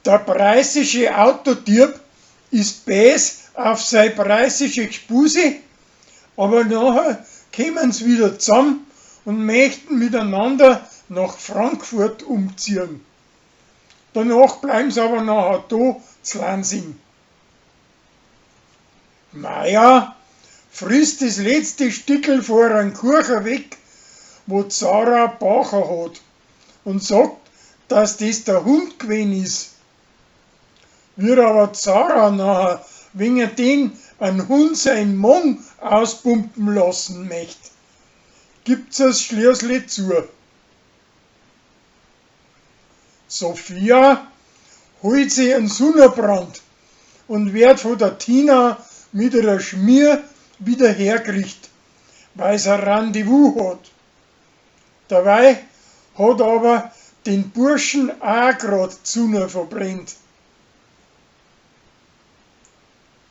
Der preußische Autodieb is bäs auf sei preußische Gspusi, aber nachher kommen's wieder zusammen und möchten miteinander nach Frankfurt umziehen. Danach bleiben sie aber nachher da z Lansing. Maja frisst das letzte Stickel vor einem Kuchen weg, wo Zara bacher hat, und sagt, dass das der Hund gewesen is. Wie aber Zara nachher wegen den ein Hund sein Mong auspumpen lassen möcht, gibt's es schließlich zu. Sophia holt sich einen Sonnenbrand und wird von der Tina mit ihrer Schmier wieder hergerichtet, weil sie ein Rendezvous hat. Dabei hat aber den Burschen auch grad die Sonne verbrennt.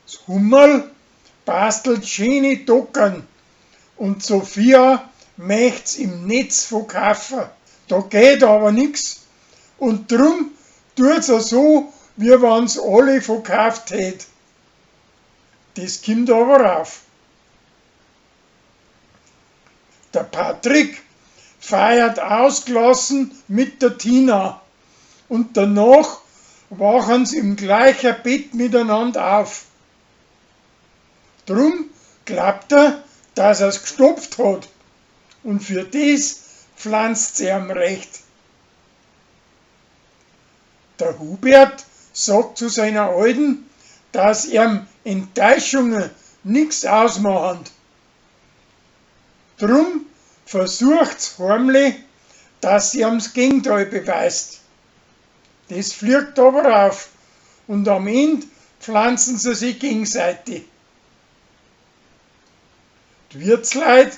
Das Hummerl bastelt schöne Dockern und Sophia möcht's im Netz verkaufen. Da geht aber nix und drum tut's er so, wie wenn's alle verkauft hätt. Das kommt aber auf. Der Patrick feiert ausgelassen mit der Tina und danach wachen sie im gleichen Bett miteinander auf. Drum glaubt er, dass er's gestopft hat und für das pflanzt sie ihm recht. Der Hubert sagt zu seiner Alten, dass ihm Enttäuschungen nix ausmachen. Drum versucht's heimlich, dass sie ihm's Gegenteil beweist. Das fliegt aber auf und am Ende pflanzen sie sich gegenseitig. Die Wirtsleut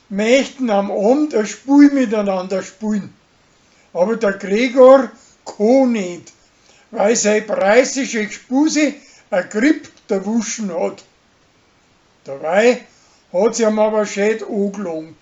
möchten am Abend ein Spiel miteinander spielen, aber der Gregor kann nicht, weil sei preußische Gspusi a Grip derwuschen hat. Dabei hat sie ihm aber schön angelogen.